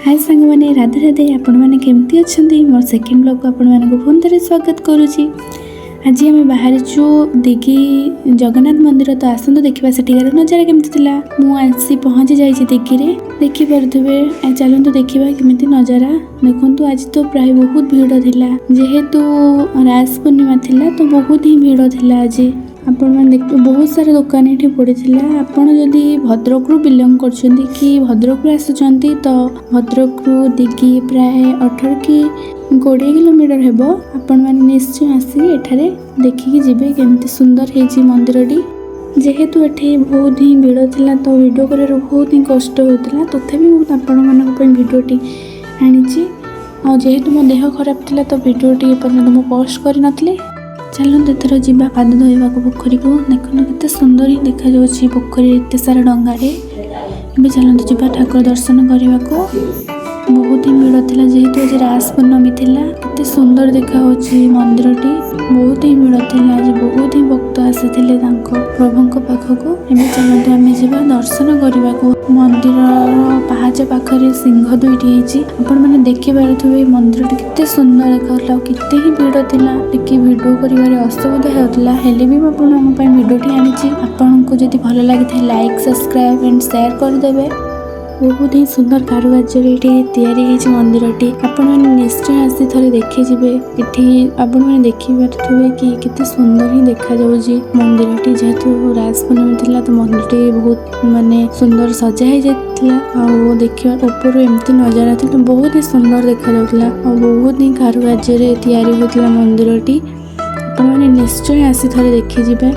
ହାଏ ସାଙ୍ଗମାନେ, ରାଧେ ରାଧେ। ଆପଣମାନେ କେମିତି ଅଛନ୍ତି? ମୋର ସେକେଣ୍ଡ ବ୍ଲଗ୍କୁ ଆପଣମାନଙ୍କୁ ପୁଣି ଥରେ ସ୍ୱାଗତ କରୁଛି। ଆଜି ଆମେ ବାହାରିଛୁ ଦିଘି ଜଗନ୍ନାଥ ମନ୍ଦିର। ତ ଆସନ୍ତୁ ଦେଖିବା ସେଠିକାର ନଜାରା କେମିତି ଥିଲା। ମୁଁ ଆସି ପହଞ୍ଚି ଯାଇଛି ଦିଘିରେ, ଦେଖିପାରୁଥିବେ। ଚାଲନ୍ତୁ ଦେଖିବା କେମିତି ନଜାରା। ଦେଖନ୍ତୁ, ଆଜି ତ ପ୍ରାୟ ବହୁତ ଭିଡ଼ ଥିଲା। ଯେହେତୁ ରାସ ପୂର୍ଣ୍ଣିମା ଥିଲା, ତ ବହୁତ ହିଁ ଭିଡ଼ ଥିଲା ଆଜି। ଆପଣମାନେ ଦେଖିବେ, ବହୁତ ସାରା ଦୋକାନ ଏଠି ପଡ଼ିଥିଲା। ଆପଣ ଯଦି ଭଦ୍ରକରୁ ବିଲଙ୍ଗ କରୁଛନ୍ତି କି ଭଦ୍ରକରୁ ଆସୁଛନ୍ତି, ତ ଭଦ୍ରକରୁ ଦିଘି ପ୍ରାୟ 18 କି 20 କିଲୋମିଟର ହେବ। ଆପଣମାନେ ନିଶ୍ଚୟ ଆସି ଏଠାରେ ଦେଖିକି ଯିବେ କେମିତି ସୁନ୍ଦର ହେଇଛି ମନ୍ଦିରଟି। ଯେହେତୁ ଏଠି ବହୁତ ହିଁ ଭିଡ଼ ଥିଲା, ତ ଭିଡ଼ିଓ କରିବାର ବହୁତ ହିଁ କଷ୍ଟ ହେଉଥିଲା। ତଥାପି ମୁଁ ଆପଣମାନଙ୍କ ପାଇଁ ଭିଡ଼ିଓଟି ଆଣିଛି। ଆଉ ଯେହେତୁ ମୋ ଦେହ ଖରାପ ଥିଲା, ତ ଭିଡ଼ିଓଟି ଏପର୍ଯ୍ୟନ୍ତ ମୁଁ ପୋଷ୍ଟ କରିନଥିଲି। ଚାଲନ୍ତୁ ଏଥର ଯିବା ପାଦ ଧୋଇବାକୁ ପୋଖରୀକୁ। ଦେଖନ୍ତୁ, କେତେ ସୁନ୍ଦର ହିଁ ଦେଖାଯାଉଛି ପୋଖରୀରେ ଏତେ ସାରା ଡଙ୍ଗାରେ। ଏବେ ଚାଲନ୍ତୁ ଯିବା ଠାକୁର ଦର୍ଶନ କରିବାକୁ। ବହୁତ ହିଁ ଭିଡ଼ ଥିଲା, ଯେହେତୁ ଆଜି ରାସ ପୂର୍ଣ୍ଣମୀ ଥିଲା। କେତେ ସୁନ୍ଦର ଦେଖାଯାଉଛି ମନ୍ଦିରଟି। ବହୁତ ହିଁ ଭିଡ଼ ଥିଲା ଆଜି, ବହୁତ ହିଁ ଭକ୍ତ ଆସିଥିଲେ ତାଙ୍କ ପ୍ରଭୁଙ୍କ ପାଖକୁ। ଏବେ ଚାଲନ୍ତୁ ଆମେ ଯିବା ଦର୍ଶନ କରିବାକୁ। ମନ୍ଦିରର ପାହାଚ ପାଖରେ ସିଂହ ଦୁଇଟି ହେଇଛି। ଆପଣମାନେ ଦେଖିପାରୁଥିବେ, ମନ୍ଦିରଟି କେତେ ସୁନ୍ଦର ଦେଖାଯାଉଥିଲା ଆଉ କେତେ ହିଁ ଭିଡ଼ ଥିଲା। ଟିକେ ଭିଡ଼ିଓ କରିବାରେ ଅସୁବିଧା ହେଉଥିଲା, ହେଲେ ବି ମୁଁ ଆପଣଙ୍କ ପାଇଁ ଭିଡ଼ିଓଟି ଆଣିଛି। ଆପଣଙ୍କୁ ଯଦି ଭଲ ଲାଗିଥାଏ, ଲାଇକ୍, ସବସ୍କ୍ରାଇବ୍ ଆଣ୍ଡ ସେୟାର କରିଦେବେ। ବହୁତ ହିଁ ସୁନ୍ଦର କାରୁକାର୍ଯ୍ୟରେ ଏଠି ତିଆରି ହେଇଛି ମନ୍ଦିରଟି। ଆପଣମାନେ ନିଶ୍ଚୟ ଆସି ଥରେ ଦେଖିଯିବେ। ଏଠି ଆପଣମାନେ ଦେଖିପାରୁଥିବେ କି କେତେ ସୁନ୍ଦର ହିଁ ଦେଖାଯାଉଛି ମନ୍ଦିରଟି। ଯେହେତୁ ରାସ ପୂର୍ଣ୍ଣିମା ଥିଲା, ତ ମନ୍ଦିରଟି ବହୁତ ମାନେ ସୁନ୍ଦର ସଜା ହେଇଯାଇଥିଲା। ଆଉ ଦେଖିବା, ଉପରୁ ଏମିତି ନଜାରା ଥିଲା, ବହୁତ ହିଁ ସୁନ୍ଦର ଦେଖାଯାଉଥିଲା ଆଉ ବହୁତ ହିଁ କାରୁକାର୍ଯ୍ୟରେ ତିଆରି ହୋଇଥିଲା ମନ୍ଦିରଟି। ଆପଣମାନେ ନିଶ୍ଚୟ ଆସି ଥରେ ଦେଖିଯିବେ।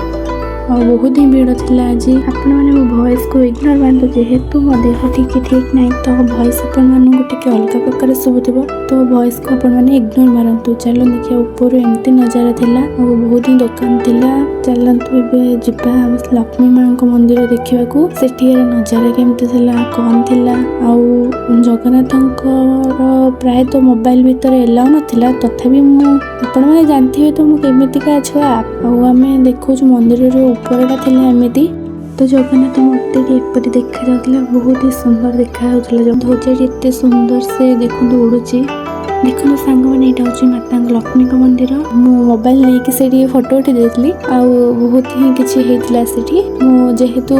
ଆଉ ବହୁତ ହିଁ ଭିଡ଼ ଥିଲା ଆଜି। ଆପଣମାନେ ମୋ ଭଏସ୍କୁ ଇଗ୍ନୋର ମାରନ୍ତୁ, ଯେହେତୁ ମୋ ଦେହ ଟିକେ ଠିକ୍ ନାହିଁ, ତ ଭଏସ୍ ଆପଣମାନଙ୍କୁ ଟିକେ ଅଲଗା ପ୍ରକାର ଶୁଭୁଥିବ। ତ ଭଏସ୍କୁ ଆପଣମାନେ ଇଗ୍ନୋର ମାରନ୍ତୁ। ଚାଲନ୍ତୁ ଦେଖିବା, ଉପରୁ ଏମିତି ନଜାରା ଥିଲା ଆଉ ବହୁତ ହିଁ ଦୋକାନ ଥିଲା। ଚାଲନ୍ତୁ ଏବେ ଯିବା ଲକ୍ଷ୍ମୀ ମାଙ୍କ ମନ୍ଦିର ଦେଖିବାକୁ। ସେଠିକାର ନଜାରା କେମିତି ଥିଲା, କ'ଣ ଥିଲା। ଆଉ ଜଗନ୍ନାଥଙ୍କର ପ୍ରାୟତଃ ମୋବାଇଲ ଭିତରେ ଏଲାଉ ନଥିଲା, ତଥାପି ମୁଁ, ଆପଣମାନେ ଜାଣିଥିବେ ତ ମୁଁ କେମିତିକା ଛୁଆ। ଆଉ ଆମେ ଦେଖୁଛୁ, ମନ୍ଦିରର ଉପରଟା ଥିଲା ଏମିତି। ତ ଜଗନ୍ନାଥ ମୂର୍ତ୍ତିଟି ଏପରି ଦେଖାଯାଉଥିଲା, ବହୁତ ହିଁ ସୁନ୍ଦର ଦେଖାଯାଉଥିଲା। ଧ୍ୱଜାଟି ଏତେ ସୁନ୍ଦର ସେ ଦେଖନ୍ତୁ ଉଡୁଛି। ଦେଖନ୍ତୁ ସାଙ୍ଗମାନେ, ଏଇଟା ହେଉଛି ମାତାଙ୍କ ଲକ୍ଷ୍ମୀଙ୍କ ମନ୍ଦିର। ମୁଁ ମୋବାଇଲ ନେଇକି ସେଇଠି ଫଟୋ ଉଠେଇ ଦେଇଥିଲି ଆଉ ବହୁତ ହିଁ କିଛି ହେଇଥିଲା ସେଠି। ମୁଁ ଯେହେତୁ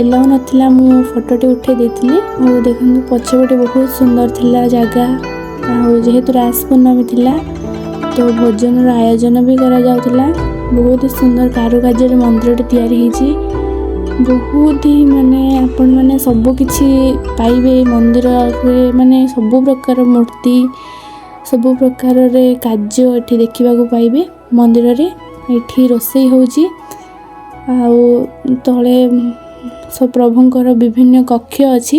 ଏଲାଉ ନଥିଲା, ମୁଁ ଫଟୋଟି ଉଠେଇ ଦେଇଥିଲି। ଆଉ ଦେଖନ୍ତୁ, ପଛପଟେ ବହୁତ ସୁନ୍ଦର ଥିଲା ଜାଗା। ଆଉ ଯେହେତୁ ରାସ ପୂର୍ଣ୍ଣମୀ ଥିଲା, ତ ଭୋଜନର ଆୟୋଜନ ବି କରାଯାଉଥିଲା। ବହୁତ ସୁନ୍ଦର କାରୁକାର୍ଯ୍ୟରେ ମନ୍ଦିରଟି ତିଆରି ହେଇଛି। ବହୁତ ହିଁ ମାନେ ଆପଣମାନେ ସବୁ କିଛି ପାଇବେ ଏ ମନ୍ଦିରରେ। ମାନେ ସବୁ ପ୍ରକାର ମୂର୍ତ୍ତି, ସବୁ ପ୍ରକାରରେ କାର୍ଯ୍ୟ ଏଠି ଦେଖିବାକୁ ପାଇବେ ମନ୍ଦିରରେ। ଏଠି ରୋଷେଇ ହେଉଛି ଆଉ ତଳେ ସବୁ ପ୍ରଭୁଙ୍କର ବିଭିନ୍ନ କକ୍ଷ ଅଛି।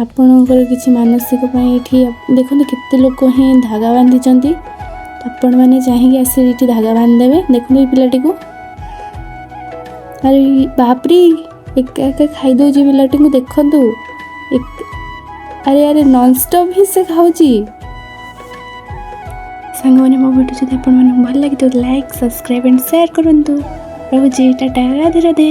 ଆପଣଙ୍କର କିଛି ମାନସିକ ପାଇଁ ଏଠି ଦେଖନ୍ତୁ, କେତେ ଲୋକ ହିଁ ଧାଗା ବାନ୍ଧିଛନ୍ତି। ତ ଆପଣମାନେ ଚାହିଁକି ଆସି ଏଠି ଧାଗା ବାନ୍ଧିଦେବେ। ଦେଖନ୍ତୁ ଏଇ ପିଲାଟିକୁ। ଆରେ ବାପରେ, ଏକା ଏକା ଖାଇଦେଉଛି ପିଲାଟିକୁ ଦେଖନ୍ତୁ। ଆରେ ଆରେ, ନନଷ୍ଟପ୍ ହିଁ ସେ ଖାଉଛି। ସାଙ୍ଗମାନେ, ମୋ ଭିଡ଼ିଓ ଯଦି ଆପଣମାନଙ୍କୁ ଭଲ ଲାଗିଥିବ, ଲାଇକ୍, ସବସ୍କ୍ରାଇବ୍ ଆଣ୍ଡ ସେୟାର କରନ୍ତୁ। ରହୁଛି, ଟାଟା, ରାଧେ ରାଧେ।